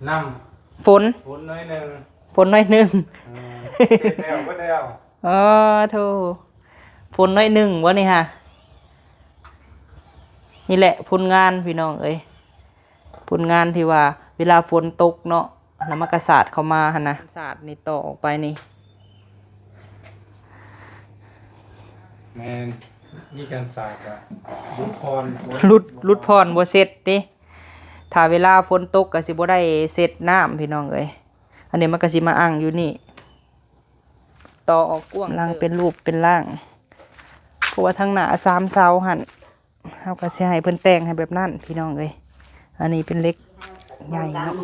ນ້ຳຝົນ ຝົນໜ້ອຍໜຶ່ງ ຝົນໜ້ອຍໜຶ່ງ ເອີ ເສດແລ້ວ ເບິດແລ້ວ ອໍ ໂທ້ ຝົນໜ້ອຍໜຶ່ງບໍ່ນີ້ຫະ? ນີ້ແຫຼະຜົນງານພີ່ນ້ອງເອີຍ ຜົນງານທີ່ວ່າເວລາຝົນຕົກເນາະ ແລ້ວມັນກະສາດເຂົ້າມາຫັ້ນນະ ສາດນີ້ຕໍ່ອອກໄປນີ້ ແມ່ນ ມີການສາດກະຫຼຸດຜ່ອນ ຫຼຸດ ຫຼຸດຜ່ອນບໍ່ເສັດເດ້ ຖ້າເວລາຝົນຕົກກະຊິບໍ່ໄດ້ເສັດນ້ຳພີ່ນ້ອງເອີຍ ອັນນີ້ມັນກະຊິມາອັ່ງຢູ່ນີ້ ຕໍ່ອອກກວ້າງ ກຳລັງເປັນຮູບເປັນຮ່າງ ເພາະວ່າທາງໜ້າສາມເສົາຫັ້ນ ເຮົາກໍຊິໃຫ້ເພິ່ນແຕ່ງໃຫ້ແບບນັ້ນພີ່ນ້ອງເອີຍ ອັນນີ້ເປັນເຫຼັກໃຫຍ່ເນາະ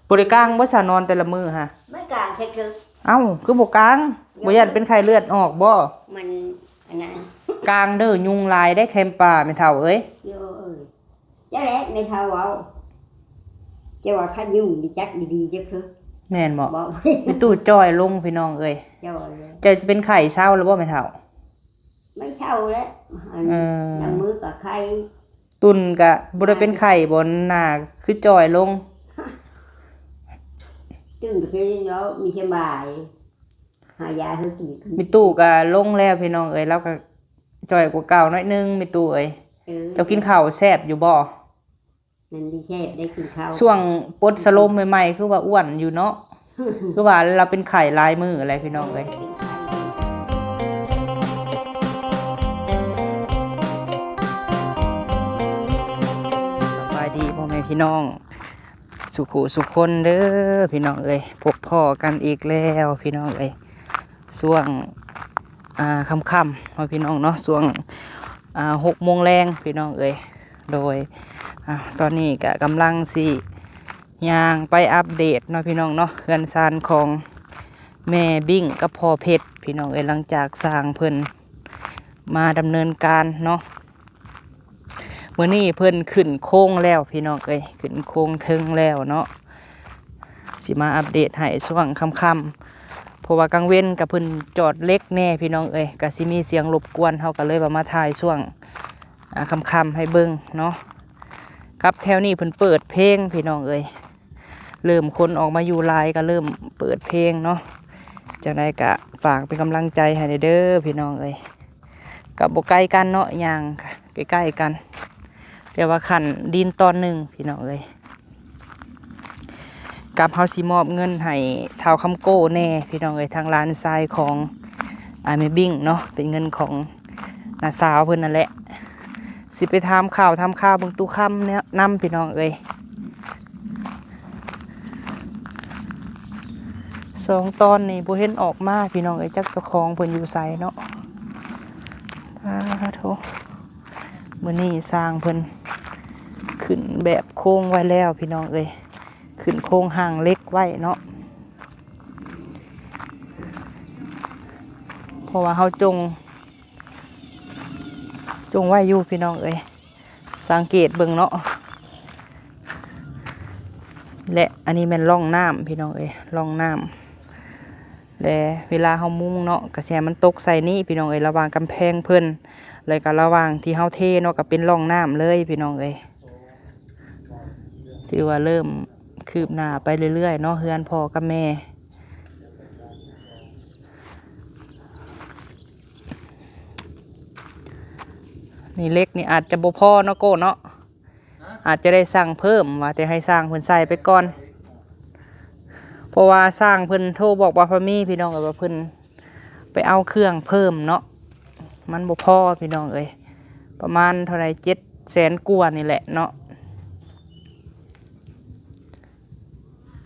ບໍ່ໄດ້ກາງບໍ່ສານອນແຕ່ລະມື້ຫະ ບໍ່ໄດ້ກາງຈັກເທື່ອ ເອົ້າ ຄືບໍ່ກາງ ບໍ່ຢ້ານເປັນໄຂ້ເລືອດອອກບໍ່ ມັນອັນນັ້ນ ກາງເດີ ຍຸງຫຼາຍເດ້ແຄມປ່າແມ່ເຖົ້າເອີຍ ໂອ້ຍ ຈັ່ງໃດແມ່ເຖົ້າເວົ້າ ເຈົ້າວ່າຄັນຍຸງນີ້ຈັກດີໆຈັກເທື່ອ ແມ່ນບໍ່ ເວົ້າ ແມ່ຕູ້ຈ່ອຍລົງພີ່ນ້ອງເອີຍ ຈ່ອຍເລີຍ ເຈົ້າເປັນໄຂ້ເຊົາແລ້ວບໍ່ແມ່ເຖົ້າ? ໄມ່ເຊົາແລ້ວ ອັນ ເອີ ນ້ຳມືກະໄຄ ຕຸ່ນກະບໍ່ໄດ້ເປັນໄຂ້ບໍ່ ໜ້າຄືຈ່ອຍລົງ ຕຸ່ນກະຄືເນາະ ມີສະບາຍ ຫາຢາໃຫ້ກິນ ແມ່ຕູ້ກະລົງແລ້ວພີ່ນ້ອງເອີຍ ລາວກະຈ່ອຍກວ່າເກົ່າໜ້ອຍໜຶ່ງ ແມ່ຕູ້ເອີຍ ເອີ ເຈົ້າກິນເຂົ້າແຊບຢູ່ບໍ່? ນັ້ນດີແຊບ ໄດ້ກິນເຂົ້າ ຊ່ວງປົດສະໂລມໃໝ່ໆ ຄືວ່າອ້ວນຢູ່ເນາະ ຄືວ່າລາວເປັນໄຂ້ຫຼາຍມື້ແຫຼະພີ່ນ້ອງເອີຍ ສະບາຍດີພໍ່ແມ່ພີ່ນ້ອງ ສຸຂູສຸຄົນເດີພີ່ນ້ອງເອີຍ ພົບພໍ້ກັນອີກແລ້ວພີ່ນ້ອງເອີຍ ຊ່ວງ ອ່າ ຄ່ຳໆເນາະພີ່ນ້ອງເນາະ ຊ່ວງ ອ່າ ຫົກໂມງແລງພີ່ນ້ອງເອີຍ ໂດຍ ອ່າ ຕອນນີ້ກະກຳລັງຊິຍ່າງໄປອັບເດດເນາະພີ່ນ້ອງເນາະ ເຮືອນຊານຂອງແມ່ບິ້ງກັບພໍ່ເພັດພີ່ນ້ອງເອີຍ ຫຼັງຈາກຊ່າງເພິ່ນມາດຳເນີນການເນາະ ມື້ນີ້ເພິ່ນຂຶ້ນໂຄງແລ້ວພີ່ນ້ອງເອີຍ ຂຶ້ນໂຄງເທິງແລ້ວເນາະ ຊິມາອັບເດດໃຫ້ຊ່ວງຄ່ຳໆ ເພາະວ່າກາງເວັນກະເພິ່ນຈອດເຫຼັກແດ່ພີ່ນ້ອງເອີຍ ກະຊິມີສຽງລົບກວນ ເຮົາກະເລີຍວ່າມາຖ່າຍຊ່ວງ ອ່າ ຄ່ຳໆໃຫ້ເບິ່ງເນາະ ກັບແຖວນີ້ເພິ່ນເປີດເພງພີ່ນ້ອງເອີຍ ເລີ່ມຄົນອອກມາຢູ່ຫຼາຍກະເລີ່ມເປີດເພງເນາະ ຈັ່ງໃດກະຝາກເປັນກຳລັງໃຈໃຫ້ແດ່ເດີພີ່ນ້ອງເອີຍ ກະບໍ່ໄກກັນເນາະ ຍ່າງໃກ້ໆກັນ ແຕ່ວ່າຂັ້ນດິນຕອນໜຶ່ງພີ່ນ້ອງເອີຍ ກັບເຮົາຊິມອບເງິນໃຫ້ທ້າວຄຳໂກ້ແດ່ພີ່ນ້ອງເອີຍ ທາງຫຼານຊາຍຂອງ ອ່າ ແມ່ບິ້ງເນາະ ເປັນເງິນຂອງ ນ້າສາວເພິ່ນນັ້ນແຫຼະ ຊິໄປຖາມຂ່າວຖາມຄາວເບິ່ງຕູ້ຄຳນຳພີ່ນ້ອງເອີຍ ສອງຕອນນີ້ບໍ່ເຫັນອອກມາພີ່ນ້ອງເອີຍ ຈັກເຈົ້າຂອງເພິ່ນຢູ່ໃສເນາະ ປາໂທ້ ມື້ນີ້ຊ່າງເພິ່ນຂຶ້ນແບບໂຄງໄວ້ແລ້ວພີ່ນ້ອງເອີຍ ຂຶ້ນໂຄງຮ່າງເຫຼັກໄວ້ເນາະ ເພາະວ່າເຮົາຈົ່ງ ຈົ່ງໄວ້ຢູ່ພີ່ນ້ອງເອີຍ ສັງເກດເບິ່ງເນາະ ແລະ ອັນນີ້ແມ່ນຮ່ອງນ້ຳພີ່ນ້ອງເອີຍ ຮ່ອງນ້ຳ ແລະ ເວລາເຮົາມຸງເນາະ ກະຊິໃຫ້ມັນຕົກໃສ່ນີ້ພີ່ນ້ອງເອີຍ ລະຫວ່າງກຳແພງເພິ່ນ ແລະ ກະລະຫວ່າງທີ່ເຮົາເທເນາະ ກະເປັນຮ່ອງນ້ຳເລີຍພີ່ນ້ອງເອີຍ ຖືວ່າເລີ່ມຄືບໜ້າໄປເລື້ອຍໆເນາະ ເຮືອນພໍ່ກັບແມ່ ນີ້ເຫຼັກນີ້ອາດຈະບໍ່ພໍເນາະໂກ້ເນາະ ອາດຈະໄດ້ສັ່ງເພີ່ມ ວ່າແຕ່ໃຫ້ຊ່າງເພິ່ນໃສ່ໄປກ່ອນ ເພາະວ່າຊ່າງເພິ່ນໂທບອກວ່າພໍມີພີ່ນ້ອງເອີຍ ວ່າເພິ່ນໄປເອົາເຄື່ອງເພີ່ມເນາະ ມັນບໍ່ພໍພີ່ນ້ອງເອີຍ ປະມານເທົ່າໃດ ເຈັດແສນກວ່ານີ້ແຫຼະເນາະ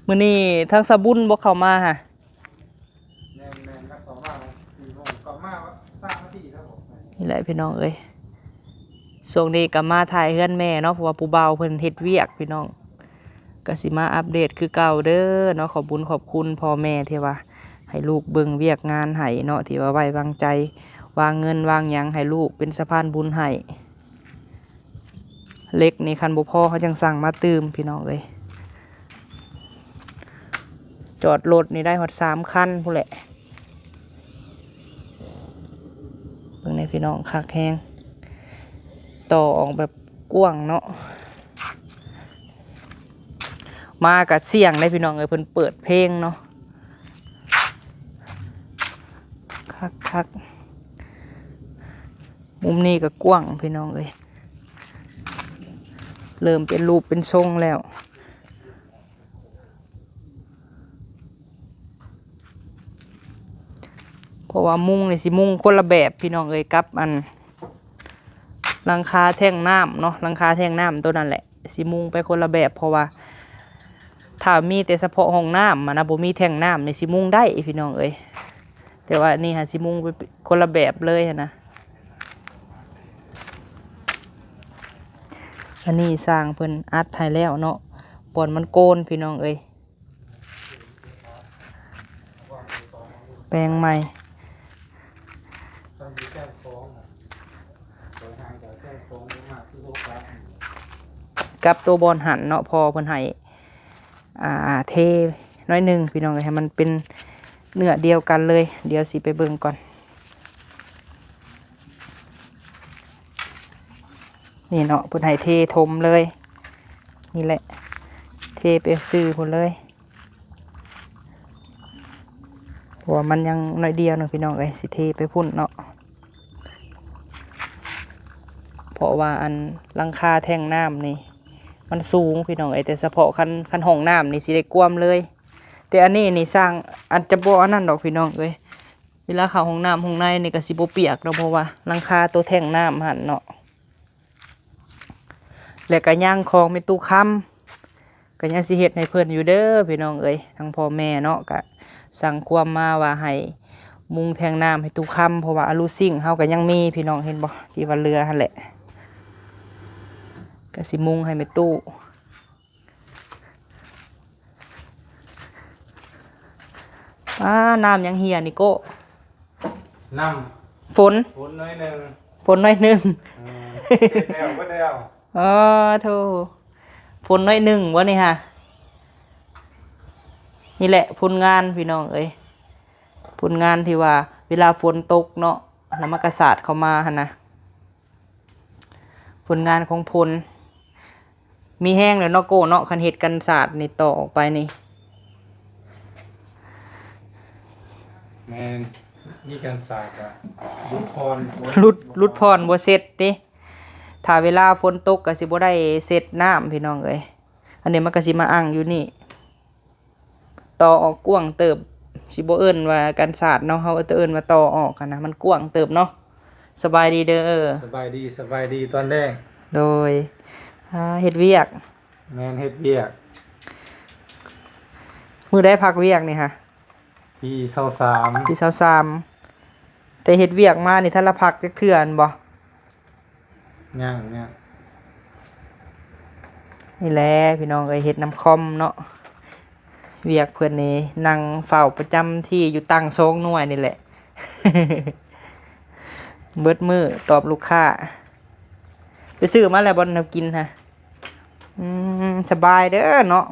ມື້ນີ້ທາງສາວບຸນບໍ່ເຂົ້າມາຫະ? ແມ່ນໆ ລະເຂົ້າມາສີ່ໂມງ ເຂົ້າມາສາມນາທີແລ້ວ ນີ້ແຫຼະພີ່ນ້ອງເອີຍ ຊ່ວງນີ້ກະມາຖ່າຍເຮືອນແມ່ເນາະ ເພາະວ່າຜູ້ບ່າວເພິ່ນເຮັດວຽກພີ່ນ້ອງ ກະຊິມາອັບເດດຄືເກົ່າເດີເນາະ ຂອບບຸນຂອບຄຸນພໍ່ແມ່ທີ່ວ່າໃຫ້ລູກເບິ່ງວຽກງານໃຫ້ເນາະ ທີ່ວ່າໄວ້ວາງໃຈ ວາງເງິນວາງຫຍັງໃຫ້ລູກ ເປັນສະພານບຸນໃຫ້ ເຫຼັກນີ້ຄັນບໍ່ພໍເຮົາຈັ່ງສັ່ງມາຕື່ມພີ່ນ້ອງເອີຍ ຈອດລົດນີ້ໄດ້ຮອດສາມຄັນພຸ້ນແຫຼະ ເບິ່ງແດ່ພີ່ນ້ອງ ຄັກແຮງ ຕໍ່ອອກແບບກວ້າງເນາະ ມາກະສ່ຽງເດ້ພີ່ນ້ອງເອີຍ ເພິ່ນເປີດເພງເນາະ ຄັກໆ ມຸມນີ້ກະກວ້າງພີ່ນ້ອງເອີຍ ເລີ່ມເປັນຮູບເປັນຊົງແລ້ວ. ເພາະວ່າມຸງນີ້ຊິມຸງຄົນລະແບບພີ່ນ້ອງເອີຍ ກັບອັນຫຼັງຄາແທງນ້ຳເນາະ ຫຼັງຄາແທງນ້ຳໂຕນັ້ນແຫຼະ ຊິມຸງໄປຄົນລະແບບ ເພາະວ່າຖ້າມີແຕ່ສະເພາະຫ້ອງນ້ຳຫັ້ນນະ ບໍ່ມີແທງນ້ຳນີ້ຊິມຸງໄດ້ພີ່ນ້ອງເອີຍ ແຕ່ວ່າອັນນີ້ຫາຊິມຸງໄປຄົນລະແບບເລີຍຫັ້ນນະ. ອັນນີ້ຊ່າງເພິ່ນອັດໃຫ້ແລ້ວເນາະ ບ່ອນມັນໂກນພີ່ນ້ອງເອີຍ ແປງໃໝ່ ກັບໂຕບ່ອນຫັ້ນເນາະ ພໍ່ເພິ່ນໃຫ້ ອ່າ ເທໜ້ອຍໜຶ່ງພີ່ນ້ອງເອີຍ ໃຫ້ມັນເປັນເນື້ອດຽວກັນເລີຍ ດຽວຊິໄປເບິ່ງກ່ອນ. ນີ້ເນາະ ເພິ່ນໃຫ້ເທຖົມເລີຍ ນີ້ແຫຼະ ເທໄປຊື່ພຸ້ນເລີຍ ເພາະວ່າມັນຍັງໜ້ອຍດຽວໜຶ່ງພີ່ນ້ອງເອີຍ ຊິເທໄປພຸ້ນເນາະ ເພາະວ່າອັນຫຼັງຄາແທງນ້ຳນີ້ມັນສູງພີ່ນ້ອງເອີຍ ແຕ່ສະເພາະຄັນ ຄັນຫ້ອງນ້ຳນີ້ຊິໄດ້ກວມເລີຍ ແຕ່ອັນນີ້ນີ້ຊ່າງອາດຈະບໍ່ອັນນັ້ນດອກພີ່ນ້ອງເອີຍ ເວລາເຂົ້າຫ້ອງນ້ຳຫ້ອງໃນນີ້ກະຊິບໍ່ປຽກດອກ ເພາະວ່າຫຼັງຄາໂຕແທງນ້ຳຫັ້ນເນາະ ແລະກະຍັງຂອງແມ່ຕູ້ຄຳ ກະຍັງຊິເຮັດໃຫ້ເພິ່ນຢູ່ເດີພີ່ນ້ອງເອີຍ ທັງພໍ່ແມ່ເນາະ ກະສັ່ງຄວາມມາວ່າໃຫ້ມຸງແທງນ້ຳໃຫ້ຕູ້ຄຳ ເພາະວ່າອາລູຊິງເຮົາກະຍັງມີພີ່ນ້ອງ ເຫັນບໍ່ ທີ່ວ່າເຫຼືອຫັ້ນແຫຼະ ກະຊິມຸງໃຫ້ແມ່ຕູ້. ອ້າ ນ້ຳຍັງເຫ່ຍນີ້ໂກ້ ນ້ຳ ຝົນ ຝົນໜ້ອຍໜຶ່ງ ຝົນໜ້ອຍໜຶ່ງ ເອີ ເສັດແລ້ວ ເບິດແລ້ວ ອໍ ໂທ້ ຝົນໜ້ອຍໜຶ່ງບໍ່ນີ້ຫາ ນີ້ແຫຼະຜົນງານພີ່ນ້ອງເອີຍ ຜົນງານທີ່ວ່າເວລາຝົນຕົກເນາະ ແລ້ວມັນກະສາດເຂົ້າມາຫັ້ນນະ. ຜົນງານຂອງພົນ ມີແຮງແລ້ວເນາະໂກ້ເນາະ ຄັນເຮັດກັນສາດນີ້ຕໍ່ອອກໄປນີ້ ແມ່ນ ມີກັນສາດກະຫຼຸດຜ່ອນ ຫຼຸດ ຫຼຸດຜ່ອນບໍ່ເສັດເດ້ ຖ້າເວລາຝົນຕົກກະຊິບໍ່ໄດ້ເສັດນ້ຳພີ່ນ້ອງເອີຍ ອັນນີ້ມັນກະຊິມາອັ່ງຢູ່ນີ້. ຕໍ່ອອກກວ້າງເຕີບ ຊິບໍ່ເອີ້ນວ່າກັນສາດເນາະ ເຮົາເອີ້ນ ເອີ້ນວ່າຕໍ່ອອກຫັ້ນນະ ມັນກວ້າງເຕີບເນາະ. ສະບາຍດີເດີ ສະບາຍດີ ສະບາຍດີຕອນແລງ ໂດຍ ອ່າ ເຮັດວຽກ ແມ່ນ ເຮັດວຽກ. ມື້ໃດພັກວຽກນີ້ຫະ? ທີຊາວສາມ ທີຊາວສາມ ແຕ່ເຮັດວຽກມານີ້ ທັນລະພັກຈັກເທື່ອຫັ້ນບໍ່? ຍັງ ຍັງ ນີ້ແຫຼະພີ່ນ້ອງເອີຍ ເຮັດນຳຄອມເນາະ ວຽກເພິ່ນນີ້ ນັ່ງເຝົ້າປະຈຳທີ່ຢູ່ຕັ້ງສອງໜ່ວຍນີ້ແຫຼະ ເບິດມື້ຕອບລູກຄ້າ. ໄປຊື້ມາແລ້ວບໍ່ ແນວກິນຫະ? ອືມ ສະບາຍເດີເນາະ.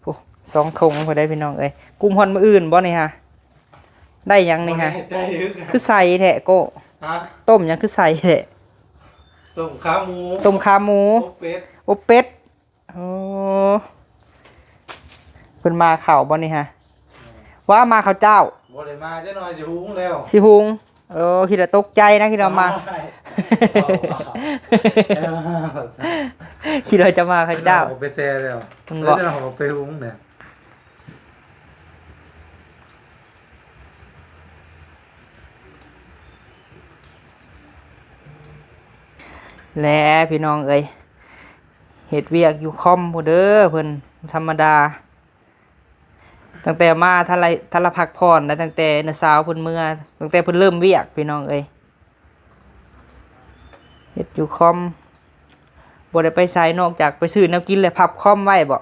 ໂອ້ ສອງຖົງພຸ້ນໃດ໋ພີ່ນ້ອງເອີຍ ກຸ້ມຮອດມື້ອື່ນບໍ່ນີ້ຫະ? ໄດ້ຫຍັງນີ້ຫະ? ບໍ່ແນ່ໃຈຄືກັນ ຄືໃສແທ້ໂກ້? ຫະ? ຕົ້ມຫຍັງຄືໃສແທ້? ຕົ້ມຂາໝູ ຕົ້ມຂາໝູ ອົບເປັດ ອົບເປັດ. ໂອ້ ເພິ່ນມາເຂົ້າບໍ່ນີ້ຫະ? ແມ່ນ ວ່າມາເຂົ້າເຈົ້າ ບໍ່ໄດ້ມາຈັກໜ້ອຍ ຊິຫຸງແລ້ວ ຊິຫຸງ. ເອີ ຄິດວ່າຕົກໃຈນະ ຄິດວ່າມາ ຄິດວ່າຈະມາເຂົາເຈົ້າ ເອົາໄປແຊ່ແລ້ວ ເພິ່ນບອກ ເອົາໄປຫຸງແຫຼະ ແລະ ພີ່ນ້ອງເອີຍ ເຮັດວຽກຢູ່ຄອມພຸ້ນເດີ ເພິ່ນ ທຳມະດາ. ຕັ້ງແຕ່ມາທັນລະ ທັນລະພັກຜ່ອນ ແລະ ຕັ້ງແຕ່ນ້າສາວເພິ່ນເມືອ ຕັ້ງແຕ່ເພິ່ນເລີ່ມວຽກ ພີ່ນ້ອງເອີຍ ເຮັດຢູ່ຄອມ ບໍ່ໄດ້ໄປໃສ ນອກຈາກໄປຊື້ແນວກິນ ແລະ ພັບຄອມໄວ້ບໍ?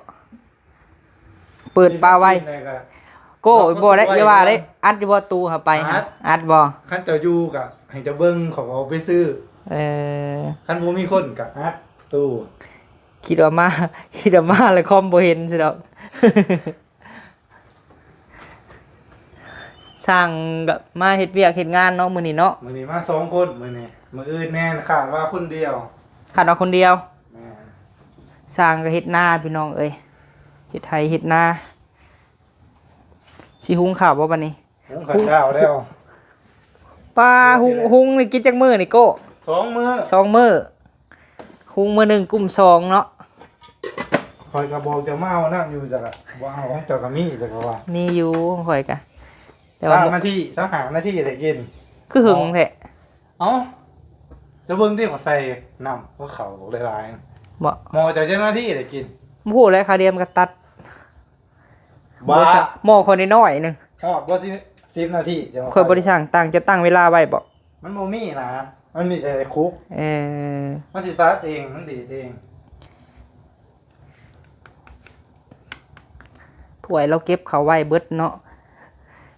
ເປີດປະໄວ້ ໂກ້ ບໍ່ໄດ້ ຢ່າວ່າໄດ້ ອັດຢູ່ບໍ່ ຕູ້ເຮົາໄປຫະ? ອັດ ອັດບໍ່? ຄັນເຈົ້າຢູ່ກະໃຫ້ເຈົ້າເບິ່ງ ເຂົາກໍເອົາໄປຊື້ ເອີ ຄັນບໍ່ມີຄົນກະອັດຕູ້. ຄິດວ່າມາ ຄິດວ່າມາແລ້ວຄອມບໍ່ເຫັນຊິດອກ. ຊ່າງກະມາເຮັດວຽກເຮັດງານເນາະ ມື້ນີ້ເນາະ ມື້ນີ້ມາສອງຄົນ ມື້ນີ້ ມື້ອື່ນແມ່ນຄາດວ່າຄົນດຽວ ຄາດວ່າຄົນດຽວ ແມ່ນ ຊ່າງກະເຮັດນາ ພີ່ນ້ອງເອີຍ ເຮັດໄຮ່ເຮັດນາ ຊິຫຸງເຂົ້າບໍ່ບັດນີ້? ຫຸງເຂົ້າເຊົ້າແລ້ວ. ປ້າ ຫຸງ ຫຸງນີ້ກິນຈັກມື້ນີ້ໂກ້? ສອງມື້ ສອງມື້. ຫຸງມື້ໜຶ່ງກຸ້ມສອງເນາະ. ຂ້ອຍກໍບອກເຈົ້າມາເອົານ້ຳຢູ່ ເຈົ້າກໍບໍ່ເອົາ. ຂອງເຈົ້າກໍມີ ເຈົ້າກໍວ່າ ມີຢູ່ຂອງຂ້ອຍກະ ແຕ່ວ່າຊາວນາທີ ຊາວຫ້ານາທີໄດ້ກິນ. ຄືຫຶງແທ້? ເອົ້າ ເຈົ້າເບິ່ງຕິ ຂ້ອຍໃສ່ນ້ຳກັບເຂົ້າຫຼາຍໆ. ບໍ່ ໝໍ້ເຈົ້າຈັກນາທີໄດ້ກິນ? ບໍ່ຮູ້ແຫຼະ ຄາວດຽວມັນກໍຕັດ. ບ້າ ໝໍ້ຂ້ອຍນ້ອຍໆໜຶ່ງ ຮອດບໍ່ ສິບ ສິບນາທີ. ຂ້ອຍບໍ່ໄດ້ສັ່ງຕັ້ງ ເຈົ້າຕັ້ງເວລາໄວ້ບໍ່? ມັນບໍ່ມີນະ ມັນມີແຕ່ຄຸກ. ເອີ ມັນຊິຕັດເອງ ມັນດີດເອງ. ຖ້ວຍລາວເກັບເຂົ້າໄວ້ເບິດເນາະ.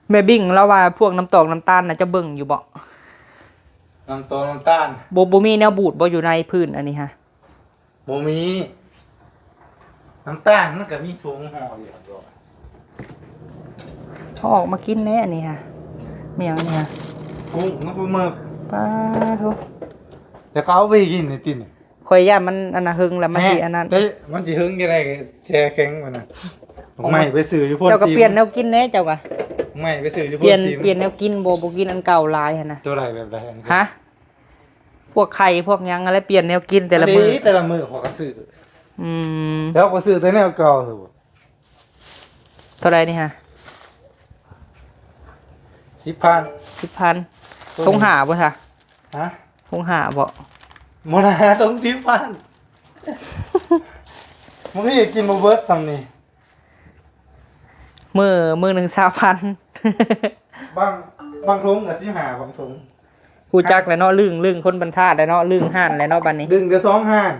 ແມ່ບິ້ງລາວວ່າພວກນ້ຳຕອກນ້ຳຕານນະ ເຈົ້າເບິ່ງຢູ່ບໍ່? ນ້ຳຕອກນ້ຳຕານ ບໍ່ ບໍ່ມີແນວບູດບໍ່ຢູ່ໃນພື້ນອັນນີ້ຮະ? ບໍ່ມີ. ນ້ຳຕານມັນກໍມີຖົງຫໍ່ຢູ່. ເອົາອອກມາກິນແດ່ອັນນີ້ຮະ. ແມ່ນຫຍັງອັນນີ້ຮະ? ກຸ້ງກັບປາໝຶກ. ປາໂທ້ ແລ້ວກໍເອົາໄປກິນໃນຕິນ. ຂ້ອຍຢ້ານມັນອັນນະ ຫຶງແລ້ວມັນຊິອັນນັ້ນ. ເຕະ ມັນຊິຫຶງຈັ່ງໃດ ແຊ່ແຂງມັນນະ. ໝາກໄມ້ໄປຊື້ຢູ່ໂພນຊິມ. ເຈົ້າກໍປ່ຽນແນວກິນແດ່ເຈົ້າກະ. ໝາກໄມ້ໄປຊື້ຢູ່ໂພນຊິມ. ປ່ຽນແນວກິນ ບໍ່ ບໍ່ກິນອັນເກົ່າຫຼາຍຫັ້ນນະ. ຕົວໃດແບບໃດ? ຮະ? ພວກໄຂ່ພວກຫຍັງຫັ້ນແຫຼະ ປ່ຽນແນວກິນແຕ່ລະມື້. ອັນນີ້ແຕ່ລະມື້ຂ້ອຍກໍຊື້. ອືມ ແລ້ວຂ້ອຍຊື້ແຕ່ແນວເກົ່າ. ເທົ່າໃດນີ້ຮະ? ສິບພັນ. ສິບພັນ. ຖົງຫ້າບໍ່ຊະ? ຮະ? ຖົງຫ້າບໍ່? ບໍ່ນະ ຖົງສິບພັນ. ບາງທີກໍກິນບໍ່ເບິດສ່ຳນີ້. ມື້ ມື້ໜຶ່ງຊາວພັນ. ບາງ ບາງຖົງກໍສິບຫ້າ ບາງຖົງ. ຮູ້ຈັກແລ້ວເນາະ ລຶ້ງ ລຶ້ງຄົນບັນທາດແລ້ວເນາະ ລຶ້ງຮ້ານແລ້ວເນາະບັດນີ້. ດຶງແຕ່ສອງຮ້ານ.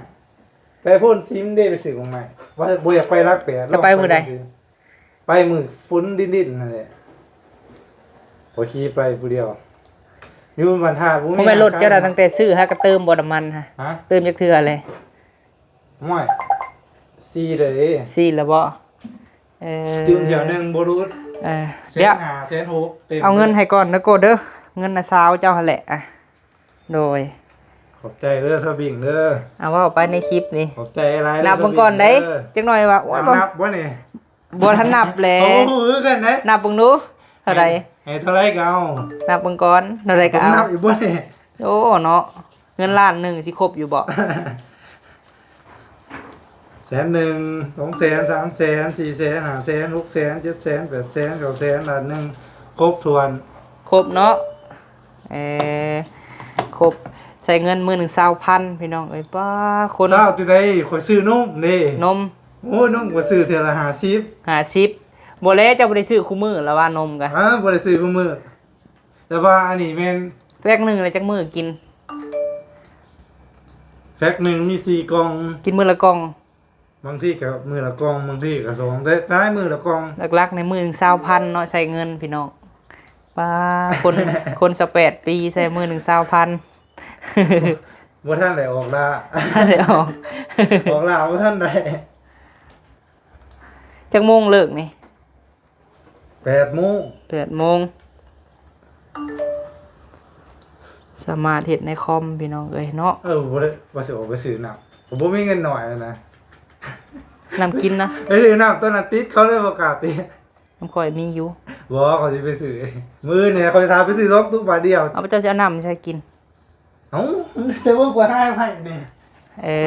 ໄປໂພນຊິມເດ້ ໄປຊື້ຂອງໃໝ່. ວ່າບໍ່ຢາກໄປຫຼັກແປດ. ຈະໄປມື້ໃດ? ໄປມື້ຝົນດິນໆນັ້ນແຫຼະ. ຂ້ອຍຂີ່ໄປຜູ້ດຽວ. ຢູ່ບ້ານທ່າບໍ່ມີ. ບໍ່ແມ່ນລົດເຈົ້ານະ ຕັ້ງແຕ່ຊື້ຫາກໍເຕີມບໍ່ນ້ຳມັນຫະ? ຮະ? ເຕີມຈັກເທື່ອແລ້ວ? ໂອ້ຍ ສີ່ເດ້. ສີ່ແລ້ວບໍ່? ເອີ ຕື່ມຖ້ຽວໜຶ່ງບໍ່ຫຼຸດ. ເອີ ແສນຫ້າ ແສນຫົກ ເຕັມ. ເອົາເງິນໃຫ້ກ່ອນເດີໂກເດີ ເງິນນະສາວເຈົ້າຫັ້ນແຫຼະ. ອະ ໂດຍ ຂອບໃຈເດີສາວບິ້ງເດີ. ເອົາເວົ້າໄປໃນຄລິບນີ້. ຂອບໃຈຫຼາຍເດີ. ນັບເບິ່ງກ່ອນເດ້. ສາວບິ້ງເດີ ຈັກໜ້ອຍວ່າ ໂອ້ຍ ນັບບໍ່ນີ້? ບໍ່ທັນນັບແຫຼະ. ໂອ້ ຄືກັນເດ້. ນັບເບິ່ງດູ ເທົ່າໃດ? ໃຫ້ ໃຫ້ເທົ່າໃດກໍເອົາ. ນັບເບິ່ງກ່ອນ ເທົ່າໃດກໍເອົາ. ນັບອີກບໍ່ນີ້? ໂອ້ ເນາະ ເງິນລ້ານໜຶ່ງຊິຄົບຢູ່ບໍ່? ແສນໜຶ່ງ ສອງແສນ ສາມແສນ ສີ່ແສນ ຫ້າແສນ ຫົກແສນ ເຈັດແສນ ແປດແສນ ເກົ້າແສນ ລ້ານໜຶ່ງ ຄົບຖ້ວນ. ຄົບເນາະ. ເອີ ຄົບ ໃຊ້ເງິນມື້ໜຶ່ງຊາວພັນ ພີ່ນ້ອງເອີຍ. ປ້າ ຄົນ ຊາວຈັ່ງໃດ ຂ້ອຍຊື້ນົມເດ້. ນົມ. ໂອ້ຍ ນົມຂ້ອຍຊື້ເທື່ອລະຫ້າສິບ. ຫ້າສິບ. ບໍ່ແລະ ເຈົ້າບໍ່ໄດ້ຊື້ຄູ່ມື້ລະວ່ານົມກະ. ເອີ ບໍ່ໄດ້ຊື້ຄູ່ມື້. ແຕ່ວ່າອັນນີ້ແມ່ນ ແພັກໜຶ່ງລະຈັກມື້ກິນ? ແພັກໜຶ່ງມີສີ່ກ່ອງ. ກິນມື້ລະກ່ອງ. ບາງທີກໍມື້ລະກ່ອງ ບາງທີກໍສອງ ແຕ່ຫຼາຍມື້ລະກ່ອງ. ຫຼັກໆໃນມື້ໜຶ່ງຊາວພັນເນາະ ໃຊ້ເງິນພີ່ນ້ອງ. ປ້າ ຄົນ ຄົນຊາວແປດປີໃຊ້ມື້ໜຶ່ງຊາວພັນ. ບໍ່ທັນໄດ້ອອກລ້າ. ບໍ່ທັນໄດ້ອອກ. ອອກລ້າບໍ່ທັນໄດ້. ຈັກໂມງເລີກນີ້? ແປດໂມງ. ແປດໂມງ. ສາມາດເຮັດໃນຄອມພີ່ນ້ອງເອີຍເນາະ. ເອີ ບໍ່ໄດ້ ວ່າຊິອອກໄປຊື້ນ້ຳ ກໍບໍ່ມີເງິນໜ້ອຍນະ. ນ້ຳກິນນະ. ໄປຊື້ນ້ຳຕອນນັ້ນຕິດ ເຂົາເລີຍບໍ່ກ້າຕິດ. ນ້ຳຂ້ອຍມີຢູ່. ບໍ່ ຂ້ອຍຊິໄປຊື້ ມື້ນີ້ຂ້ອຍຊິພາໄປຊື້ສອງຕຸບາດດຽວ. ເອົາ ເຈົ້າຊິເອົານ້ຳໃສ່ກິນ? ເອົ້າ ຈະເບິ່ງກວ່າໃຫ້ໃຜນີ້. ເອີ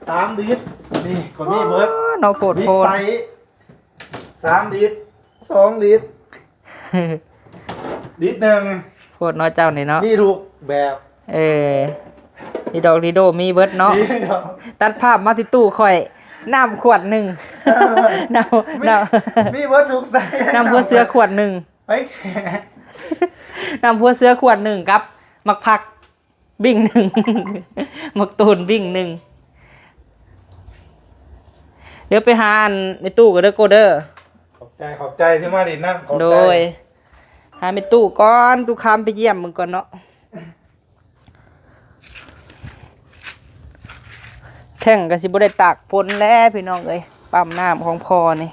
ສາມລິດ ນີ້ຂ້ອຍມີເບິດ. ໂອ້ ເນາະ ໂພດໂພ. ສາມລິດ ສອງລິດ ລິດໜຶ່ງ. ໂພດເນາະເຈົ້ານີ້ເນາະ. ມີທຸກແບບ. ເອີ ອີດອກລີໂດມີເບິດເນາະ. ມີດອກ. ຕັດພາບມາທີ່ຕູ້ຂ້ອຍ ນ້ຳຂວດໜຶ່ງ. ເອີ ນ້ຳ ມີ ນ້ຳ ມີເບິດທຸກໄຊ. ນ້ຳຫົວເສືອຂວດໜຶ່ງ. ໄປແຂ ນ້ຳຫົວເສືອຂວດໜຶ່ງກັບໝາກຜັກ ບິ້ງໜຶ່ງ ໝາກໂຕນບິ້ງໜຶ່ງ. ດຽວໄປຫາອັນແມ່ຕູ້ກ່ອນເດີໂກເດີ. ຂອບໃຈ ຂອບໃຈທີ່ມາຫຼິ້ນນຳ. ໂດຍ ຫາແມ່ຕູ້ກ່ອນ ຕູ້ຄຳໄປຢ້ຽມເບິ່ງກ່ອນເນາະ. ແທ້ງກໍຊິບໍ່ໄດ້ຕາກຝົນແຫຼະພີ່ນ້ອງເອີຍ. ປ້ຳນ້ຳຂອງພໍ່ນີ້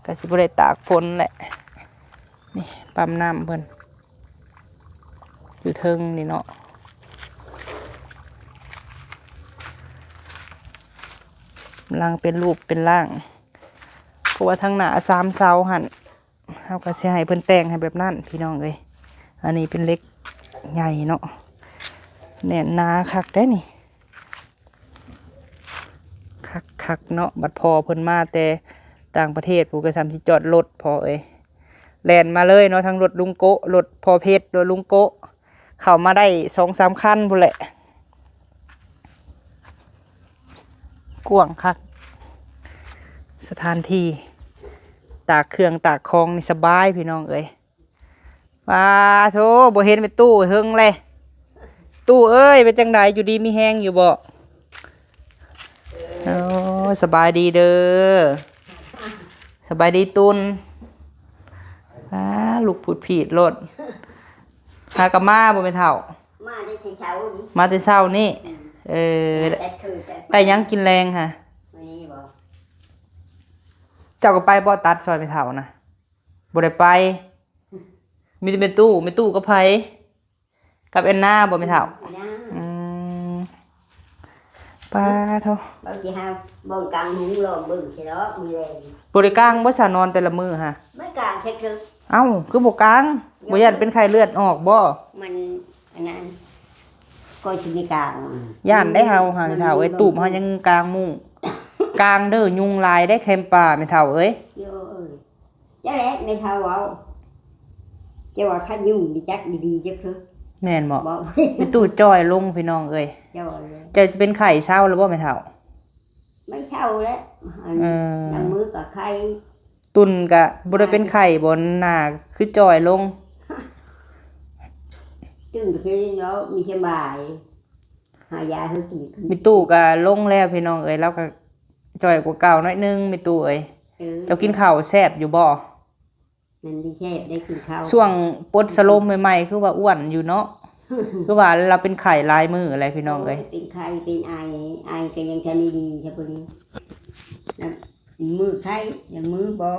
ກໍຊິບໍ່ໄດ້ຕາກຝົນແຫຼະ. ນີ້ປ້ຳນ້ຳເພິ່ນ ຢູ່ເທິງນີ້ເນາະ ກຳລັງເປັນຮູບເປັນຮ່າງ. າະວ່າທາງໜ້າສາມເສົາຫັ້ນ ເຮົາກໍຊິໃຫ້ເພິ່ນແຕ່ງໃຫ້ແບບນັ້ນພີ່ນ້ອງເອີຍ. ອັນນີ້ເປັນເຫຼັກໃຫຍ່ເນາະ ແໜ້ນໜາຄັກເດ້ນີ້ ຄັກໆເນາະ. ບັດພໍ່ເພິ່ນມາແຕ່ຕ່າງປະເທດ ຜູ້ກໍຊ່ຳຊິຈອດລົດ ພໍ່ເອີຍ ແລ່ນມາເລີຍເນາະ ທັງລົດລຸງໂກະ ລົດພໍ່ເພັດ ລົດລຸງໂກະ ເຂົ້າມາໄດ້ສອງສາມຄັນພຸ້ນແຫຼະ. ກວ້າງຄັກ ສະຖານທີ່ຕາກເຄື່ອງຕາກຂອງນີ້ສະບາຍພີ່ນ້ອງເອີຍ. ປາໂທ ບໍ່ເຫັນແມ່ຕູ້ເຫິງແລະ. ຕູ້ເອີຍ ເປັນຈັ່ງໃດ ຢູ່ດີມີແຮງຢູ່ບໍ່? ໂອ້ ສະບາຍດີເດີ ສະບາຍດີຕຸນ. ປາ ລຸກຜູດຜີດໂລດ. ຫາກະມາບໍ່ແມ່ເຖົ້າ? ມາແຕ່ເຊົ້ານີ້ ມາແຕ່ເຊົ້ານີ້. ອືມ ເອີ ມາແຕ່ຄືນ ໄດ້ຫຍັງກິນແລງຫະ? ມື້ນີ້ບໍ່? ເຈົ້າກໍໄປບໍ່ ຕັດຊ່ອຍແມ່ເຖົ້ານະ? ບໍ່ໄດ້ໄປ. ມີແຕ່ແມ່ຕູ້ ແມ່ຕູ້ກັບໃຜ? ກັບແອນນາບໍ່ແມ່ເຖົ້າ? ອືມ ປາໂທ ເຮົາຊິຫາບ່ອນກາງມຸ້ງລອງເບິ່ງຊິດອກມື້ແລງ. ບໍ່ໄດ້ກາງບໍ່ຊະ ນອນແຕ່ລະມື້ຫະ? ມັນກາງແທ້ເທີ. ເອົ້າ ຄືບໍ່ກາງ? ບໍ່ຢ້ານເປັນໄຂ້ເລືອດອອກບໍ່? ມັນອັນນັ້ນ ກໍຊິມີກາງ ຢ້ານໄດ້ເຮົາຫະ ແມ່ເຖົ້າເອີຍ. ຕູບເຮົາຍັງກາງມຸ້ງ ກາງເດີ ຍຸງຫຼາຍໄດ໋ແຄມປ່າແມ່ເຖົ້າເອີຍ. ເຈົ້າແຫຼະແມ່ເຖົ້າເວົ້າ ເຈົ້າວ່າຄັນຢູ່ມີຈັກດີໆຈັກເທື່ອ. ແມ່ນບໍ່? ບໍ່ ແມ່ຕູ້ຈ່ອຍລົງພີ່ນ້ອງເອີຍ. ຈ່ອຍເລີຍ. ເຈົ້າເປັນໄຂ້ເຊົາແລ້ວບໍ່ແມ່ເຖົ້າ? ໄມ່ເຊົາແລ້ວ ອັນ ເອີ ນ້ຳມືກໍໄຂ້. ຕຸນກະບໍ່ໄດ້ເປັນໄຂ້ບໍ່? ໜ້າຄືຈ່ອຍລົງ. ຕຸນກໍຄືເນາະ ມີສະບາຍ ຫາຢາໃຫ້ກິນ. ແມ່ຕູ້ກະລົງແລ້ວພີ່ນ້ອງເອີຍ ລາວກະຈ່ອຍກວ່າເກົ່າໜ້ອຍໜຶ່ງແມ່ຕູ້ເອີຍ. ເອີ ເຈົ້າກິນເຂົ້າແຊບຢູ່ບໍ່? ນັ້ນດີແຊບໄດ້ກິນເຂົ້າ. ຊ່ວງປົດສະໂລມໃໝ່ໆ ຄືວ່າອ້ວນຢູ່ເນາະ ຄືວ່າລາວເປັນໄຂ້ຫຼາຍມື້ແຫຼະພີ່ນ້ອງເອີຍ. ໂອ້ຍ ເປັນໄຂ້ເປັນໄອ ໄອກໍຍັງທັນໄດ້ດີຊະພຸ້ນນີ້ ມື້ໄຂ້ ມື້ບໍ່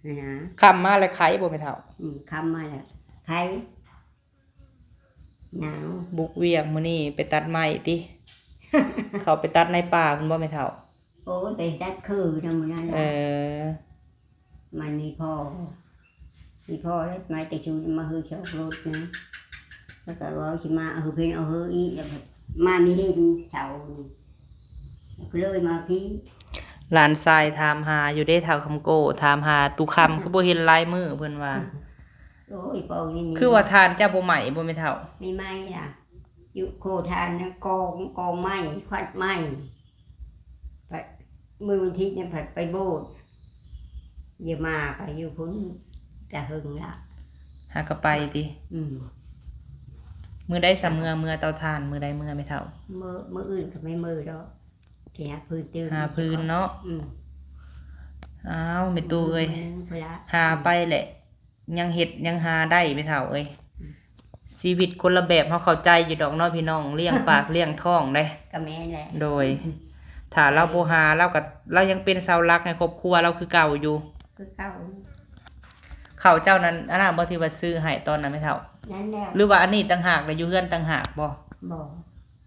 ຫັ້ນນະ. ຄ່ຳມາແລ້ວໄຂ້ບໍ່ແມ່ເຖົ້າ? ອືມ ຄ່ຳມາແລ້ວໄຂ້ ໜາວ. ບຸກວຽກມື້ນີ້ໄປຕັດໄມ້ຕິ? ເຂົາໄປຕັດໃນປ່າພຸ້ນບໍ່ແມ່ເຖົ້າ? ໂອ້ຍ ໄປຕັດຄືນຳມື້ນັ້ນລະ. ເອີ ມັນມີພໍ່ ມີພໍ່ແລ້ວມາແຕ່ຊຸມາເຮີຊອກລົດນະ ແລ້ວກໍເວົ້າຊິມາເຮີເພັນເອົາເຮີອີກ ແລ້ວມາມີເຫັນເສົານີ້ ກໍເລີຍມາພີ້. ຫຼານຊາຍຖາມຫາຢູ່ເດ້ ທ້າວຄຳໂກ້ ຖາມຫາຕູ້ຄຳ ຄືບໍ່ເຫັນຫຼາຍມື້ເພິ່ນວ່າ. ໂອ້ຍ ເວົ້ານີ້ ຄືວ່າຖ່ານເຈົ້າບໍ່ໄໝ້ບໍ່ແມ່ເຖົ້າ? ມີໄໝ້ລະ ຢູ່ໂຄຖ່ານນະ ກອງ ກອງໄມ້ ຄວັນໄມ້. ພັດມື້ວັນທິດນີ້ພັດໄປໂບດ ຢ່າມາ ໄປຢູ່ພຸ້ນ ແຕ່ເຫິງລະ. ຫາກໍໄປຕິ? ອືມ. ມື້ໃດຊະເມືອ ເມືອເຕົາຖ່ານ ມື້ໃດເມືອແມ່ເຖົ້າ? ມື້ ມື້ອື່ນກໍໄມ່ມື້ດອກ ຊິຫາພື້ນຕື່ມ ຫາພື້ນເນາະ. ອືມ. ອ້າວ ແມ່ຕູ້ເອີຍ ອືມ ພຸ້ນລະ ຫາໄປແຫຼະ ຍັງເຮັດຍັງຫາໄດ້ແມ່ເຖົ້າເອີຍ. ອືມ ຊີວິດຄົນລະແບບ ເຮົາເຂົ້າໃຈຢູ່ດອກເນາະພີ່ນ້ອງ ລ້ຽງປາກລ້ຽງທ້ອງເດ້. ກໍແມ່ນແຫຼະ. ໂດຍ ຖ້າລາວບໍ່ຫາ ລາວກໍ ລາວຍັງເປັນເສົາຫຼັກໃຫ້ຄອບຄົວລາວຄືເກົ່າຢູ່. ຄືເກົ່າ. ເຂົ້າເຈົ້ານັ້ນ ອັນນັ້ນບໍ່ ທີ່ວ່າຊື້ໃຫ້ຕອນນັ້ນແມ່ເຖົ້າ? ນັ້ນແຫຼະ. ຫຼືວ່າອັນນີ້ຕ່າງຫາກ ແລະຢູ່ເຮືອນຕ່າງຫາກບໍ່? ບໍ່.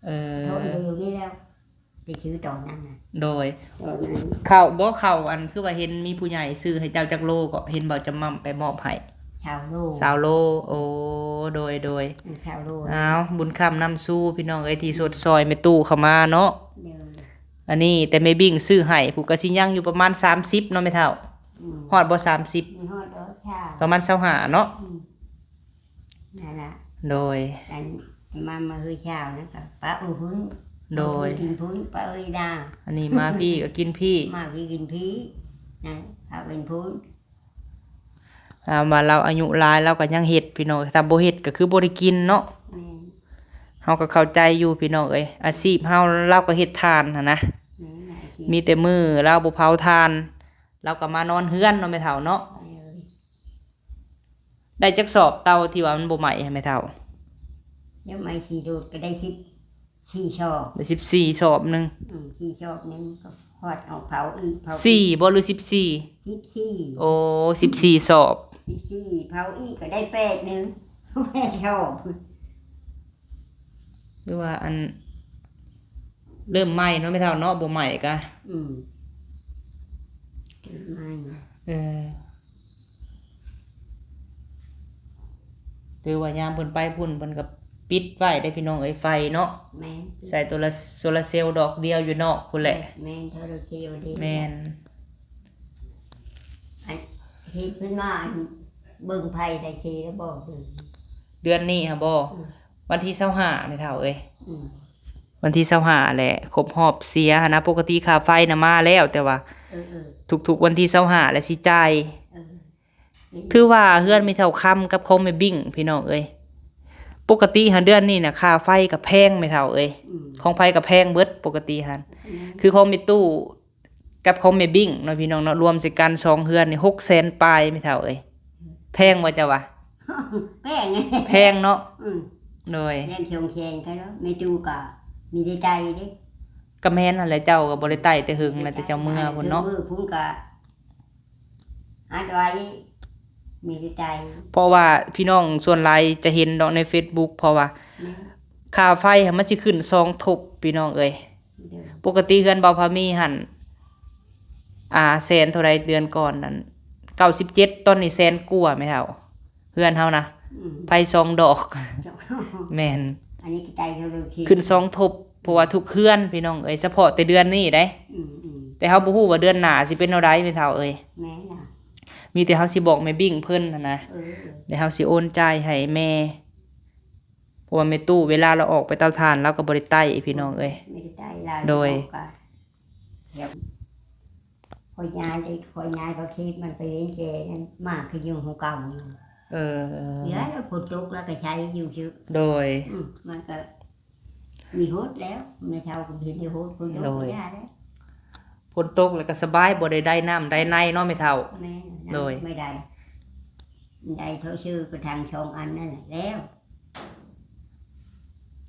ເອີ ໂທດຢູ່ນີ້ແລ້ວ. ໄດ້ຊື້ຕອນນັ້ນນະ. ໂດຍ ຕອນນັ້ນ ເຂົ້າບໍ່ ເຂົ້າ ອັນ ຄືວ່າເຫັນມີຜູ້ໃຫຍ່ຊື້ໃຫ້ເຈົ້າຈັກໂລເກາະ ເຫັນບໍ່ ຈຳໝ່ຳໄປມອບໃຫ້? ຊາວໂລ. ຊາວໂລ. ໂອ້ ໂດຍ ໂດຍ. ອືມ ຊາວໂລ. ອ້າວ ບຸນຄຳນຳຊູພີ່ນ້ອງເອີຍ ທີ່ ອືມ ຊົດຊ່ອຍແມ່ຕູ້ເຂົ້າມາເນາະ. ໂດຍ. ອັນນີ້ແຕ່ແມ່ບິ້ງຊື້ໃຫ້ ຜູ້ກໍຊິຍັງຢູ່ປະມານສາມສິບເນາະແມ່ເຖົ້າ? ອືມ ຮອດບໍ່ ສາມສິບ? ມີຮອດດອກ ປະມານຊາວຫ້າເນາະ. ອືມ. ນັ້ນລະ. ໂດຍ. ອັນມາ ມາເຮືອເຊົ້ານະ ກໍປະໂອຫຶ້ນ. ໂດຍ. ກິນພຸ້ນ ປະເອີຍດາ. ອັນນີ້ມາພີ້ກໍກິນພີ້ ມາພີ້ກິນພີ້ ນັ້ນ ເອົາເປັນພຸ້ນ. ອ່າ ວ່າລາວອາຍຸຫຼາຍ ລາວກໍຍັງເຮັດ ພີ່ນ້ອງ ຖ້າບໍ່ເຮັດກໍຄືບໍ່ໄດ້ກິນເນາະ. ແມ່ນ. ເຮົາກໍເຂົ້າໃຈຢູ່ ພີ່ນ້ອງເອີຍ ອາຊີບເຮົາ ລາວກໍເຮັດຖ່ານຫັ້ນນະ. ແມ່ນ ອາຊີບ ມີແຕ່ມື້ລາວບໍ່ເຜົາຖ່ານ ລາວກໍມານອນເຮືອນເນາະແມ່ເຖົ້າເນາະ. ໂດຍ. ໄດ້ຈັກສອບເຕົາທີ່ວ່າມັນບໍ່ໄໝ້ຫັ້ນແມ່ເຖົ້າ? ຍັງໄໝ້ສີ່ໂດດກໍໄດ້ສິບສີ່ສອບ. ໄດ້ສິບສີ່ສອບໜຶ່ງ. ອືມ ສີ່ສອບໜຶ່ງກໍຮອດເອົາເຜົາອີກ ເຜົາອີກ. ສີ່ບໍ່ ຫຼືສິບສີ່? ສິບສີ່. ໂອ້ ສິບສີ່ສອບ. ສິບສີ່ ເຜົາອີກກໍໄດ້ແປດໜຶ່ງ ແປດສອບ. ຫຼືວ່າອັນ ເລີ່ມໃໝ່ເນາະແມ່ເຖົ້າເນາະ ບໍ່ໃໝ່ກະ ອືມ ເລີ່ ເອີ ຫຼືວ່າຍາມເພິ່ນໄປພຸ້ນ ເພິ່ນກໍປິດໄວ້ເດ້ພີ່ນ້ອງເອີຍ ໄຟເນາະ. ແມ່ນ ໃສ່ໂຕລະ ໂຊລາເຊວດອກດຽວຢູ່ນອກພຸ້ນແຫຼະ. ແມ່ນ ໂຊລາເຊວເດ້. ແມ່ນ ອັນເຮັດເພິ່ນມາ ອັນເບິ່ງໄຟໄດ້ເຊແລ້ວບໍ່? ເດືອນນີ້ຫາບໍ່? ອືມ ວັນທີຊາວຫ້າແມ່ເຖົ້າເອີຍ. ອືມ ວັນທີຊາວຫ້າແຫຼະ ຄົບຮອບເສຍຫັ້ນນະ. ປົກກະຕິຄ່າໄຟນະມາແລ້ວ ແຕ່ວ່າ ເອີໆ ທຸກໆວັນທີຊາວຫ້າແຫຼະຊິຈ່າຍ. ເອີ ຖືວ່າເຮືອນແມ່ເຖົ້າຄຳກັບຂອງແມ່ບິ້ງພີ່ນ້ອງເອີຍ. ປົກກະຕິຫັ້ນເດືອນນີ້ນະ ຄ່າໄຟກໍແພງແມ່ເຖົ້າເອີຍ. ອືມ ຂອງໃຜກໍແພງເບິດປົກກະຕິຫັ້ນ. ອືມ ຄືຂອງແມ່ຕູ້ ກັບຂອງແມ່ບິ້ງເນາະພີ່ນ້ອງເນາະ ລວມໃສ່ກັນສອງເຮືອນນີ້ຫົກແສນປາຍແມ່ເຖົ້າເອີຍ. ແພງບໍ່ເຈົ້າວ່າ? ແພງ ແພງເນາະ. ອືມ ໂດຍ ແມ່ນສອງແສນ ແມ່ຕູ້ກໍມີແຕ່ໄຕ່ເດ້. ກໍແມ່ນຫັ້ນແຫຼະ ເຈົ້າກໍບໍ່ໄດ້ໄຕ່ແຕ່ເຫິງແລ້ວ ແຕ່ເຈົ້າເມືອພຸ້ນເນາະ. ເອີ ພຸ້ນກໍອັດໄວ້ ມີແຕ່ໄຕ່ ເພາະວ່າພີ່ນ້ອງສ່ວນຫຼາຍຈະເຫັນດອກໃນເຟສບຸກ ເພາະວ່າ ແມ່ນ ຄ່າໄຟຫັ້ນມັນຊິຂຶ້ນສອງທົບພີ່ນ້ອງເອີຍ. ໂດຍ ປົກກະຕິເຮືອນບ່າວພາມີຫັ້ນ ອ່າ ແສນເທົ່າໃດເດືອນກ່ອນນັ້ນ ເກົ້າສິບເຈັດ ຕອນນີ້ແສນກວ່າແມ່ເຖົ້າ ເຮືອນເຮົານະ. ອືມ ໄຟສອງດອກ. ສອງດອກ ແມ່ນ ອັນນີ້ກໍຈ່າຍເທົ່າເດີມ ຂຶ້ນສອງທົບ ເພາະວ່າທຸກເຮືອນພີ່ນ້ອງເອີຍ ສະເພາະແຕ່ເດືອນນີ້ເດ້. ອືມໆ ແຕ່ເຮົາບໍ່ຮູ້ວ່າເດືອນໜ້າຊິເປັນແນວໃດແມ່ເຖົ້າເອີຍ. ແມ່ນລະ ມີແຕ່ເຮົາຊິບອກແມ່ບິ້ງເພິ່ນຫັ້ນນະ. ເອີໆ ແລ້ວເຮົາຊິໂອນຈ່າຍໃຫ້ແມ່ ເພາະວ່າແມ່ຕູ້ເວລາລາວອອກໄປເຕົາຖ່ານ ລາວກໍບໍ່ໄດ້ໄຕ່ພີ່ນ້ອງເອີຍ. ບໍ່ໄດ້ໄຕ່ລາວ. ໂດຍ ອອກກໍ ຂ້ອຍຍ້າຍໄດ້ ຂ້ອຍຍ້າຍປະເທດມັນໄປວຽງແຈນັ້ນ ມາຄືຢູ່ຂອງເກົ່ານີ້. ເອີ ເວລາຝົນຕົກລາວກໍໃຊ້ຢູ່ຊື່. ໂດຍ ອືມ ມັນກໍມີຫົດແລ້ວ ແມ່ເຖົ້າກໍເຫັນຢູ່ຫົດ ຝົນຕົກ ໂດຍ ກໍຢ່າແລ້ວ. ຝົນຕົກແລ້ວກໍສະບາຍ ບໍ່ໄດ້ໄດ້ນ້ຳໄດ້ໃນເນາະແມ່ເຖົ້າ. ແມ່ນ ໂດຍ ໄດ້ ໄດ້ເທົ່າຊື່ກະຖັງສອງອັນນັ້ນແຫຼະແລ້ວ.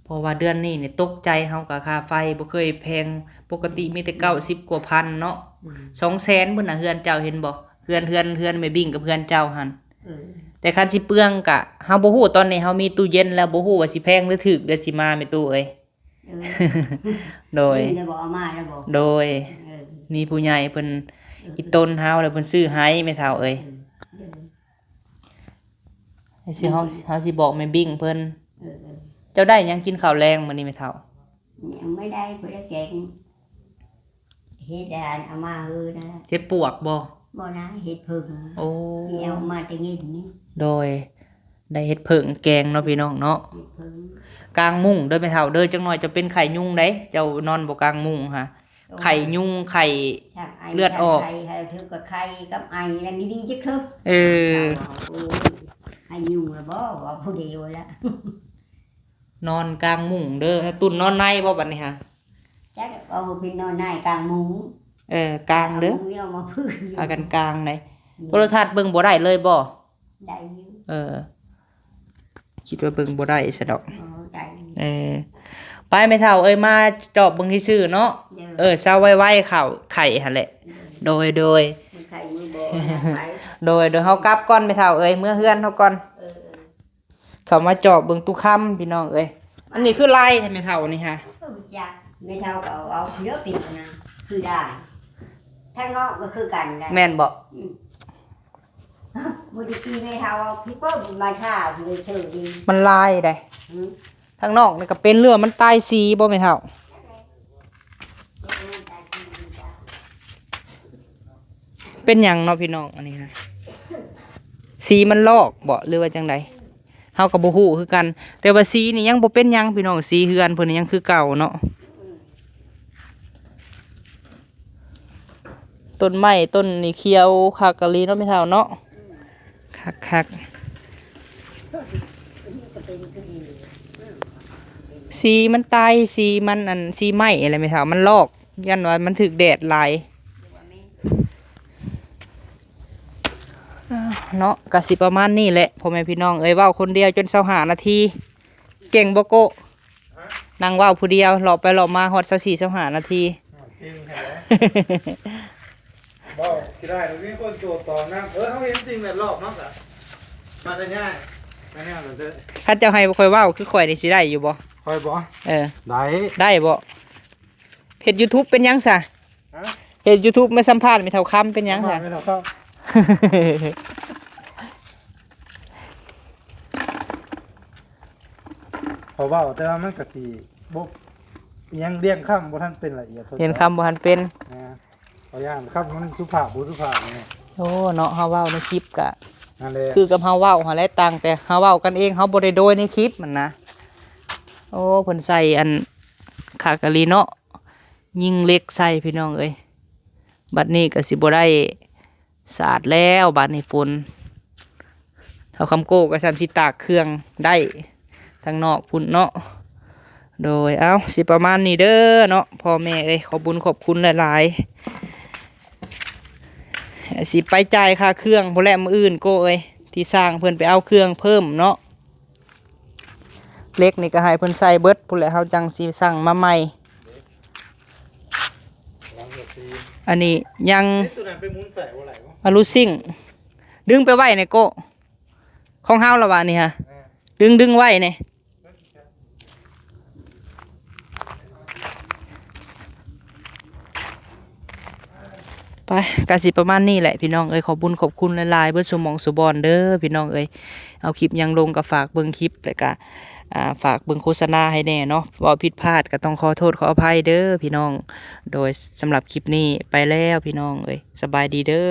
ເພາະວ່າເດືອນນີ້ນີ້ຕົກໃຈເຮົາກະຄ່າໄຟບໍ່ເຄີຍແພງ ປົກກະຕິມີແຕ່ເກົ້າສິບກວ່າພັນເນາະ. ອືມ ສອງແສນພຸ້ນນະ ເຮືອນເຈົ້າເຫັນບໍ່? ເຮືອນ ເຮືອນ ເຮືອນແມ່ບິ້ງກັບເຮືອນເຈົ້າຫັ້ນ. ເອີ ແຕ່ຄັນຊິເປືອງກະ ເຮົາບໍ່ຮູ້ ຕອນນີ້ເຮົາມີຕູ້ເຢັນແລ້ວ ບໍ່ຮູ້ວ່າຊິແພງຫຼືຖືກເດືອນຊິມາແມ່ຕູ້ເອີຍ. ເອີ ໂດຍ ມີແລ້ວບໍ່ ເອົາມາແລ້ວບໍ່? ໂດຍ ເອີ ມີຜູ້ໃຫຍ່ເພິ່ນ ເອີ ອີ່ຕົນເຮົາ ແລ້ວເພິ່ນຊື້ໃຫ້ແມ່ເຖົ້າເອີຍ. ເອີ ເອີ ຊິເຮົາ ເອີ ເຮົາຊິບອກແມ່ບິ້ງເພິ່ນ. ເອີໆ ເຈົ້າໄດ້ຫຍັງກິນເຂົ້າແລງມື້ນີ້ແມ່ເຖົ້າ? ຍັງບໍ່ໄດ້ ບໍ່ໄດ້ແກງ ເຫັດອັນເອົາມາເຮີນະ. ເຫັດປວກບໍ່? ບໍ່ນະ ເຫັດເຜິ້ງ. ໂອ້ ທີ່ເອົາມາແຕ່ເງິນນີ້. ໂດຍ ໄດ້ເຫັດເຜິ້ງແກງເນາະພີ່ນ້ອງເນາະ. ເຫັດເຜິ້ງ ກາງມຸ້ງເດີແມ່ເຖົ້າເດີ ຈັກໜ່ອຍຈະເປັນໄຂ້ຍຸງໃດ ເຈົ້ານອນບໍ່ກາງມຸ້ງຫາ. ໂອ້ ໄຂ້ຍຸງ ໄຂ້ເລືອດອອກ ໄຂ້ ໄຂ້ເຖິກກໍໄຂ້ກັບໄອ ແລ້ວມີດີຈັກເທື່ອ. ເອີ ໂອ້ຍ ໄຂ້ຍຸງລະບໍ່ ເວົ້າຜູ້ດຽວລະ. ນອນກາງມຸ້ງເດີ. ຕຸ່ນນອນໃນບໍ່ບັດນີ້ຫາ? ຈັກ ເວົ້າເປັນນອນໃນກາງມຸ້ງ. ເອີ ກາງເດີ ກາງມຸ້ງນີ້ເອົາມາພື້ນຢູ່ ພາກັນກາງໃດ. ອືມ ໂທລະທັດເບິ່ງບໍ່ໄດ້ເລີຍບໍ່? ໄດ້ຢູ່. ເອີ ຄິດວ່າເບິ່ງບໍ່ໄດ້ຊະດອກ. ອໍ ໄດ້ຢູ່. ເອີ ໄປແມ່ເຖົ້າເອີຍ ມາຈອບເບິ່ງຊື່ໆເນາະ. ເອີ ເຊົາໄວໆ ເຂົ້າໄຂ້ຫັ້ນແຫຼະ. ໂດຍ ໂດຍ ມື້ໄຂ້ມື້ບໍ່ໄປ. ໂດຍ ໂດຍ ເຮົາກັບກ່ອນແມ່ເຖົ້າເອີຍ ເມືອເຮືອນເຮົາກ່ອນ. ເອີ ເຂົ້າມາຈອບເບິ່ງຕູ້ຄຳພີ່ນ້ອງເອີຍ. ອັນນີ້ຄືລາຍແທ້ແມ່ເຖົ້ານີ້ຫາ? ຈັກ ແມ່ເຖົ້າກໍເອົາເອົາເດີ ເປັນນະ ຄືລາຍ ທາງນອກກໍຄືກັນໄດ໋. ແມ່ນບໍ່? ອືມ ບໍ່ໄດ້ຕີແມ່ເຖົ້າ ພີ່ເປີ້ມາຖ້າຢູ່ເຊີດີ ມັນລາຍໃດ໋. ອືມ ທາງນອກນີ້ກໍເປັນ ຫຼືວ່າມັນຕາຍສີບໍ່ແມ່ເຖົ້າ? ເປັນຫຍັງເນາະພີ່ນ້ອງ ອັນນີ້ນະ ສີມັນລອກບໍ່ ຫຼືວ່າຈັ່ງໃດ ເຮົາກໍບໍ່ຮູ້ຄືກັນ. ແຕ່ວ່າສີນີ້ຍັງບໍ່ເປັນຫຍັງພີ່ນ້ອງ ສີເຮືອນເພິ່ນນີ້ຍັງຄືເກົ່າເນາະ. ຕົ້ນໄມ້ຕົ້ນນີ້ຂຽວຄັກອີ່ຫຼີເນາະແມ່ເຖົ້າເນາະ. ຄັກໆ ສີມັນຕາຍ ສີມັນ ອັນ ສີໄມ້ຫັ້ນແຫຼະແມ່ເຖົ້າ ມັນລອກ ຢ້ານວ່າມັນຖືກແດດຫຼາຍເນາະ. ກະຊິປະມານນີ້ແຫຼະພໍ່ແມ່ພີ່ນ້ອງເອີຍ ເວົ້າຄົນດຽວຈົນຊາວຫ້ານາທີ. ເກັ່ງບໍ່ໂກະ? ນັ່ງເວົ້າຜູ້ດຽວ ເລາະໄປເລາະມາຮອດຊາວສີ່ ຊາວຫ້ານາທີ. ເວົ້າຂີ້ຮ້າຍ ມີຄົນໂຕຕອບນຳ. ເອີ ເຮົາເຫັນສິ່ງແວດລ້ອມເນາະ ກະມັນກໍງ່າຍ ມັນງ່າຍເລີຍ. ຄັນເຈົ້າໃຫ້ຂ້ອຍເວົ້າຄືຂ້ອຍນີ້ ຊິໄດ້ຢູ່ບໍ່? ຂ້ອຍບໍ່? ເອີ ໄດ້ ໄດ້ບໍ່? ເຮັດຢູທູບເປັນຫຍັງຊະ? ຮະ? ເຮັດຢູທູບມາສຳພາດແມ່ເຖົ້າຄຳເປັນຫຍັງ ສຳພາດ ຫະ? ແມ່ເຖົ້າຄຳ ເຂົາເວົ້າ ແຕ່ວ່າມັນກະຊິບໍ່ ອີຫຍັງ ລຽງຄຳບໍ່ທັນເປັນລະອຽດເທົ່າໃດ ລຽງຄຳບໍ່ທັນເປັນ ແມ່ນ ເຂົາຢ້ານຄຳມັນສຸພາບບໍ່ສຸພາບນີ້ ໂອ້ ເນາະ ເຮົາເວົ້າໃນຄລິບກະ ນັ້ນແຫຼະ ຄືກັບເຮົາເວົ້າຫັ້ນແຫຼະ ຕ່າງແຕ່ເຮົາເວົ້າກັນເອງ ເຮົາບໍ່ໄດ້ໂດຍໃນຄລິບຫັ້ນນະ ໂອ້ ເພິ່ນໃສ່ອັນ ຄັກອີ່ຫຼີເນາະ ຍິງເຫຼັກໃສ່ພີ່ນ້ອງເອີຍ ບັດນີ້ກະຊິບໍ່ໄດ້ສາດແລ້ວ ບາດນີ້ຝົນ ເຖົ້າຄຳໂກ້ກໍຊ່ຳຊິຕາກເຄື່ອງໄດ້ທາງນອກພຸ້ນເນາະ ໂດຍ ເອົ້າ ຊິປະມານນີ້ເດີເນາະ ພໍ່ແມ່ເອີຍ ຂອບບຸນຂອບຄຸນຫຼາຍໆ ຊິໄປຈ່າຍຄ່າເຄື່ອງພຸ້ນແຫຼະມື້ອື່ນໂກ້ເອີຍ ທີ່ຊ່າງເພິ່ນໄປເອົາເຄື່ອງເພີ່ມເນາະ ເຫຼັກນີ້ກໍໃຫ້ເພິ່ນໃສ່ເບິດພຸ້ນແຫຼະ ເຮົາຈັ່ງຊິສັ່ງມາໃໝ່ ອັນນີ້ຍັງ ເອີ ໂຕນັ້ນໄປໝູນໃສ່ບໍ່ໄດ້ບໍ່ ອາລູຊິງ ດຶງໄປໄວ້ໃນໂກ້ ຂອງເຮົາລະຫວານີ້ຫະ ດຶງ ດຶງໄວ້ແນ່ ໄປ ກະຊິປະມານນີ້ແຫຼະພີ່ນ້ອງເອີຍ ຂອບບຸນຂອບຄຸນຫຼາຍໆ ເບິດສູ່ໝ່ອງສູ່ບ່ອນເດີພີ່ນ້ອງເອີຍ ເອົາຄລິບຫຍັງລົງກະຝາກເບິ່ງຄລິບ ແລ້ວກະ ອ່າ ຝາກເບິ່ງໂຄສະນາໃຫ້ແນ່ເນາະ ເວົ້າຜິດພາດກະຕ້ອງຂໍໂທດຂໍອະໄພເດີພີ່ນ້ອງ ໂດຍ ສຳລັບຄລິບນີ້ໄປແລ້ວພີ່ນ້ອງເອີຍ ສະບາຍດີເດີ.